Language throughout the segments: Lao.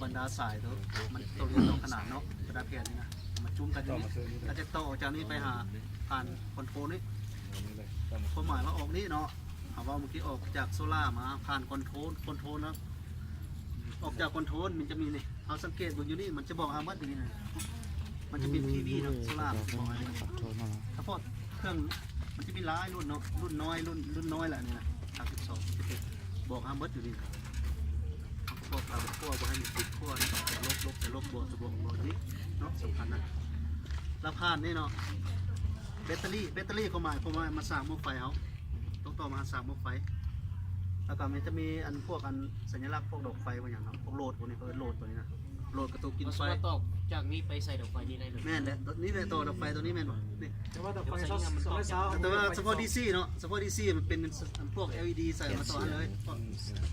ບັນດາສາຍໂຕ ມັນໂຕລຽນຕໍ່ຂະໜານເນາະ ບັນດາແຜ່ນນີ້ນະ ມາຈຸ້ມກັນຢູ່ນີ້ ແລ້ວຈະຕໍ່ອອກຈາກນີ້ໄປຫາຜ່ານຄອນໂທຣນນີ້ ຄວາມໝາຍວ່າອອກນີ້ເນາະ ເຮົາເວົ້າເມື່ອກີ້ ອອກຈາກໂຊລາມາຜ່ານຄອນໂທຣນ ຄອນໂທຣນນະ ອອກຈາກຄອນໂທຣນມັນຈະມີນີ້ ເຮົາສັງເກດເບິ່ງຢູ່ນີ້ ມັນຈະບອກເຮົາໝົດຢູ່ນີ້ນະ ມັນຈະເປັນພີວີເນາະ ໂຊລາມັນຈະບອກເຮົາ ສະເພາະເຄື່ອງມັນຈະມີຫຼາຍລຸ້ນເນາະ ລຸ້ນນ້ອຍ ລຸ້ນ ລຸ້ນນ້ອຍລະນີ້ນະ ສາມສິບສອງ ບອກເຮົາໝົດຢູ່ນີ້ນະ ບອກເຮົາ ບໍ່ໃຫ້ມີຕິດຂົ້ວ ລົບ ລົບ ລົບ ບວກ ບວກ ບວກນີ້ເນາະ ສຳຄັນນະ ລະຜ່ານນີ້ເນາະ ແບັດເຕີຣີ ແບັດເຕີຣີຄວາມໝາຍ ຄວາມໝາຍມາສາກໝໍ້ໄຟເຮົາ ຕ້ອງຕໍ່ມາສາກໝໍ້ໄຟ ແລ້ວກໍມັນຈະມີອັນພວກອັນສັນຍະລັກພວກດອກໄຟພວກຫຍັງເນາະ ພວກໂຫຼດພວກນີ້ ເຂົາເອີ້ນໂຫຼດໂຕນີ້ນະ ໂຫຼດກະຕຸກກິນໄຟ ເອົາສະມາດຕອກຈາກນີ້ໄປໃສ່ດອກໄຟນີ້ໄດ້ເລີຍ ແມ່ນແຫຼະ ນີ້ແຫຼະ ຕໍ່ດອກໄຟໂຕນີ້ແມ່ນບໍ່ ນີ້ ແຕ່ວ່າດອກໄຟ ແຕ່ວ່າສະເພາະດີຊີເນາະ ສະເພາະດີຊີມັນເປັນພວກແອລອີດີໃສ່ມາຕໍ່ຫັ້ນເລີຍ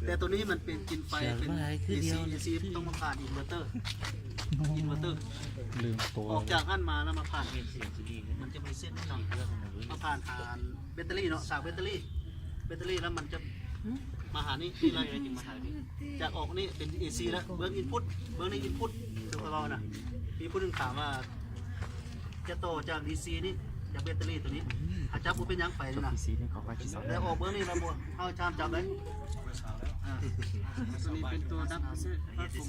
ແຕ່ໂຕນີ້ມັນເປັນກິນໄຟ ເປັນເອຊີ ເອຊີຕ້ອງມາຜ່ານອິນເວີເຕີ ອິນເວີເຕີ ລືມໂປະ ອອກຈາກຫັ້ນມາແລ້ວມາຜ່ານ ມັນຈະມີເສັ້ນນີ້ເນາະ ມາຜ່ານຫາແບັດເຕີຣີເນາະ ສາກແບັດເຕີຣີ ແບັດເຕີຣີແລ້ວມັນຈະມາຫານີ້ ນີ້ເລີຍ ຈາກອອກນີ້ເປັນເອຊີແລ້ວ ເບິ່ງອິນພຸດ ເບິ່ງໃນອິນພຸດ ຄືຂ້ອຍເວົ້ານະ ມີຜູ້ໜຶ່ງຖາມວ່າ ຈະຕໍ່ຈາກດີຊີນີ້ ຈາກແບັດເຕີຣີໂຕນີ້ ຫາຈັບບໍ່ເປັນຫຍັງໄຟນີ້ນະ ດີຊີນີ້ເຂົາກໍຊິສອນ ແລ້ວອອກເບິ່ງນີ້ລະບໍ່ ເຮົາຈະຫ້າມຈັບເລີຍ ອ່າ ໂຕນີ້ເປັນໂຕດັບພິເສດ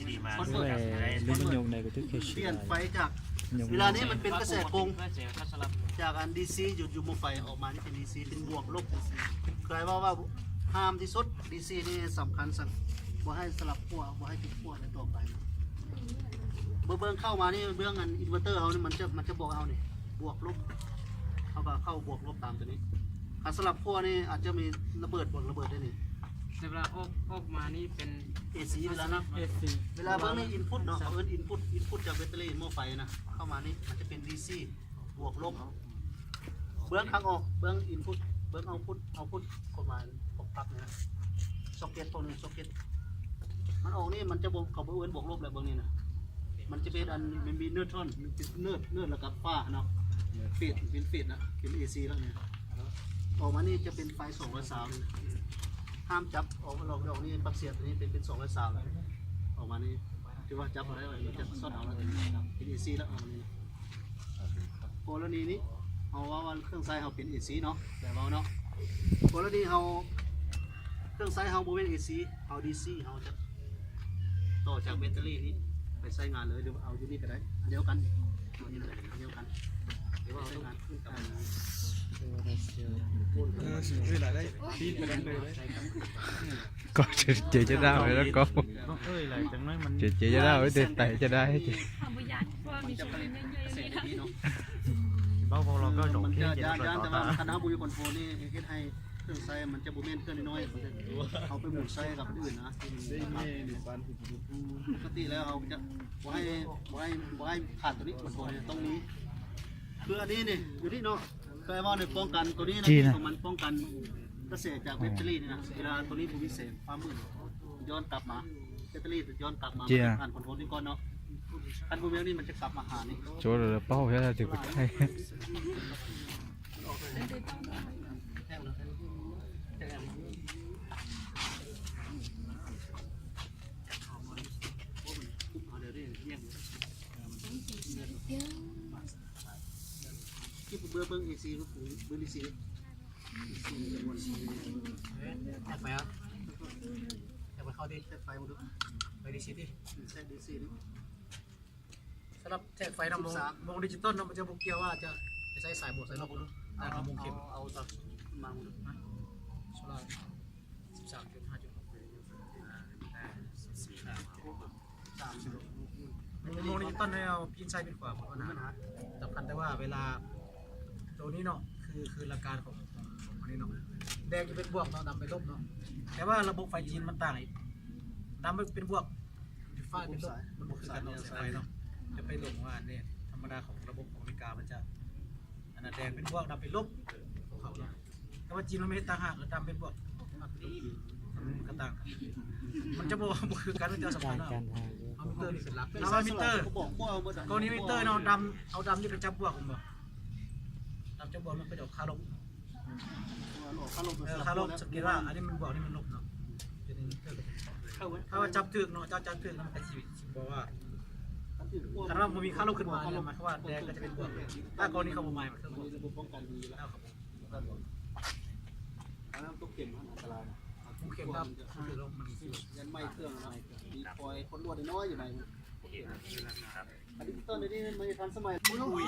ຫຼືມັນຍົກໄດ້ກໍຖືກແຄ່ ປ່ຽນໄຟຈາກ ເວລານີ້ມັນເປັນກະແສກົງ ຈາກອັນດີຊີ ຢູ່ ຢູ່ໝໍ້ໄຟອອກມານີ້ເປັນດີຊີ ເປັນບວກລົບ ຄືເວົ້າວ່າຫ້າມທີ່ສຸດ ດີຊີນີ້ສຳຄັນ ບໍ່ໃຫ້ສະຫຼັບຂົ້ວ ບໍ່ໃຫ້ຕິດຂົ້ວໃນຕໍ່ໄປ ເບິ່ງ ເບິ່ງເຂົ້າມານີ້ ເບື້ອງອັນອິນເວີເຕີເຮົານີ້ ມັນຈະ ມັນຈະບອກເຮົານີ້ ບວກລົບ ເຮົາກໍເຂົ້າບວກລົບຕາມໂຕນີ້ ຄັນສະຫຼັບຂົ້ວນີ້ອາດຈະມີລະເບີດ ບໍ່ລະເບີດໄດ້ນີ້ ແຕ່ເວລາອອກ ອອກມານີ້ເປັນເອຊີເວລານະ ເອຊີ ເວລາເບິ່ງໃນອິນພຸດເນາະ ເຂົາເອີ້ນອິນພຸດ ອິນພຸດຈາກແບັດເຕີຣີໝໍ້ໄຟນະ ເຂົ້າມານີ້ມັນຈະເປັນດີຊີ ບວກລົບ ເບື້ອງທາງອອກ ເບື້ອງອິນພຸດ ເບື້ອງເອົາພຸດ ເອົາພຸດ ຄວາມໝາຍພວກປັກນີ້ນະ ຊັອກເກັດພວກນີ້ ຊັອກເກັດ ມັນອອກນີ້ມັນຈະບໍ່ ເຂົາບໍ່ເອີ້ນບວກລົບແລ້ວ ເບິ່ງນີ້ນະ ມັນຈະເປັນອັນ ມັນມີເນີດທອນ ເນີດ ເນີດແລ້ວກໍຟ້າເນາະ ເຟດ ເປັນເຟດນະ ເປັນເອຊີແລ້ວນີ້ ອອກມານີ້ຈະເປັນໄຟສອງຮ້ອຍຊາວນີ້ນະ ຫ້າມຈັບ ອອກ ອອກນີ້ປັກເສຍບນີ້ເປັນ ເປັນສອງຮ້ອຍຊາວແລ້ວ ອອກມານີ້ ຖືວ່າຈັບບໍ່ໄດ້ ມັນຈະຊັອດເອົາແລ້ວ ເປັນເອຊີແລ້ວ ອອກມານີ້ ກໍລະນີນີ້ ເຮົາເວົ້າວ່າເຄື່ອງໃຊ້ເຮົາເປັນເອຊີເນາະ ແຕ່ເວົ້າເນາະ ກໍລະນີເຮົາ ເຄື່ອງໃຊ້ເຮົາບໍ່ແມ່ນເອຊີ ເຮົາດີຊີ ເຮົາຈະຕໍ່ຈາກແບັດເຕີຣີນີ້ໄປໃຊ້ງານເລີຍ ຫຼືວ່າເອົາຢູ່ນີ້ກໍໄດ້ ອັນດຽວກັນ ເອົາຢູ່ນີ້ກໍໄດ້ ອັນດຽວກັນ ຫຼືວ່າເອົາໃຊ້ງານ ເອີ ຊິໄດ້ ໄດ້ ໄດ້ ກໍເຈ ເຈຈະດາວແລ້ວກໍ ເອີ ຫຼາຍຈັງໜ້ອຍມັນ ເຈ ເຈຈະດາວ ໄດ້ ໄດ້ຈະໄດ້ ເຮົາບໍ່ຢ້ານ ເພາະວ່າມີຊົນເຍາະໆ ເວົ້າ ເວົ້າເຮົາກໍ ມັນຈະຢ້ານ ຢ້ານ ແຕ່ວ່າຄັນເຮົາບໍ່ມີຄອນໂທຣນນີ້ ເຮັດໃຫ້ເຄື່ອງໃຊ້ມັນຈະບໍ່ແມ່ນເຄື່ອງນ້ອຍໆ ເຮົາໄປໝູນໃຊ້ກັບອັນອື່ນນະ ປົກກະຕິແລ້ວເຮົາຈະບໍ່ໃຫ້ ບໍ່ໃຫ້ ບໍ່ໃຫ້ຂາດໂຕນີ້ ຄອນໂທຣນນີ້ຕ້ອງມີ ຄືອັນນີ້ນີ້ ຢູ່ນີ້ເນາະ ແປວ່າໃນປ້ອງກັນໂຕນີ້ນະ ທີ່ຂອງມັນປ້ອງກັນກະແສຈາກແບັດເຕີຣີນີ້ນະ ເວລາໂຕນີ້ບໍ່ມີແສງ ຟ້າມືດ ຍ້ອນກັບມາ ແບັດເຕີຣີຈະຍ້ອນກັບມາ ເຈົ້າ ມັນຈະຜ່ານຄອນໂທຣນນີ້ກ່ອນເນາະ ຄັນບໍ່ແມ່ນນີ້ມັນຈະກັບມາຫານີ້ ໂຈລະເປົ້າແທ້ ຖືກໄປ ທີ່ເບິ່ງ ເບິ່ງເອຊີ ເບິ່ງດີຊີ ແທກໄຟເອົາ ແທກໄຟເຂົ້າຕິ ແທກໄຟມາດູ ໄປດີຊີຕິ ແທກດີຊີ ສຳລັບແທກໄຟນະ ໂມງ ໂມງດິຈິຕອນເນາະ ມັນຈະບໍ່ກ່ຽວວ່າຈະ ຈະໃຊ້ສາຍບວກສາຍລົບ ແຕ່ເອົາ ເອົາ ເອົາມາດູ ໂຊລາ ສິບສາມຈຸດຫ້າຈຸດຫົກ ໂມງດິຈິຕອນໃຫ້ເຮົາປິ່ນຊ້າຍປິ່ນຂວາ ບໍ່ມີບັນຫາ ສຳຄັນແຕ່ວ່າເວລາ ໂຕນີ້ເນາະ ຄື ຄືຫຼັກການຂອງ ຂອງ ຂອງມັນນີ້ເນາະ ແດງຈະເປັນບວກເນາະ ດຳເປັນລົບເນາະ ແຕ່ວ່າລະບົບໄຟຈີນມັນຕ່າງອີກ ດຳເປັນບວກ ຟ້າເປັນລົບ ມັນບໍ່ຄືກັນເນາະ ສາຍໄຟເນາະ ຈະໄປຫຼົງວ່າອັນນີ້ ທຳມະດາຂອງລະບົບຂອງອາເມລິກາມັນຈະ ອັນນັ້ນແດງເປັນບວກ ດຳເປັນລົບ ຂອງເຂົາເນາະ ແຕ່ວ່າຈີນມັນເຮັດຕ່າງຫາກ ດຳເປັນບວກ ມັນກໍຕ່າງກັນ ມັນຈະບໍ່ ບໍ່ຄືກັນ ມັນຈະສຳຄັນເນາະ ເອົາມິເຕີນີ້ເປັນຫຼັກ ຖ້າວ່າມິເຕີ ກໍນີ້ມິເຕີເນາະ ດຳ ເອົາດຳນີ້ໄປຈັບບວກ ແມ່ນບໍ່ ດຳຈັບບວກ ມັນກໍຈະອອກຄ່າລົບ ອອກຄ່າລົບ ເອີ ຄ່າລົບ ສັງເກດວ່າອັນນີ້ມັນບວກ ອັນນີ້ມັນລົບເນາະ ເປັນມິເຕີ ຖ້າວ່າຈັບຖືກເນາະ ເຈົ້າຈັບຖືກ ມັນກໍຊິ ຊິບໍ່ວ່າ ຖ້າວ່າບໍ່ມີຄາລົມຂຶ້ນມາ ໝາຍຄວາມວ່າແດດກໍຈະເປັນບວກ. ຖ້າກໍລະນີເຂົາບໍ່ໝາຍ ມັນຄືບວກ. ລະບົບປ້ອງກັນດີຢູ່ແລ້ວ ອັນນັ້ນຕົກເຂັມ ອັນຕະລາຍ ຕົກເຂັມ ຄັບ ຄືລົມມັນ ຍັນໄໝ້ເຄື່ອງນະ ມີຄອຍຄົນລວດນ້ອຍຢູ່ໃນ ອັນນີ້ຕອນນີ້ມັນທັນສະໄໝ. ອຸ້ຍ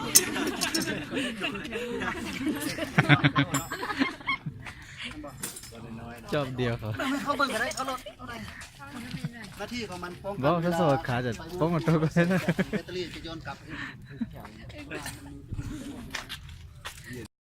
ຈອບດຽວເຂົາ ເຂົາເບິ່ງກໍໄດ້ ເຂົາລົດ ໜ້າທີ່ຂອງມັນປ້ອງກັນ ບໍ່ ເຂົາສອດຂາຈະປ້ອງກັນຕົວກໍໄດ້ນະ ແບັດເຕີຣີຈະຍ້ອນກັບ.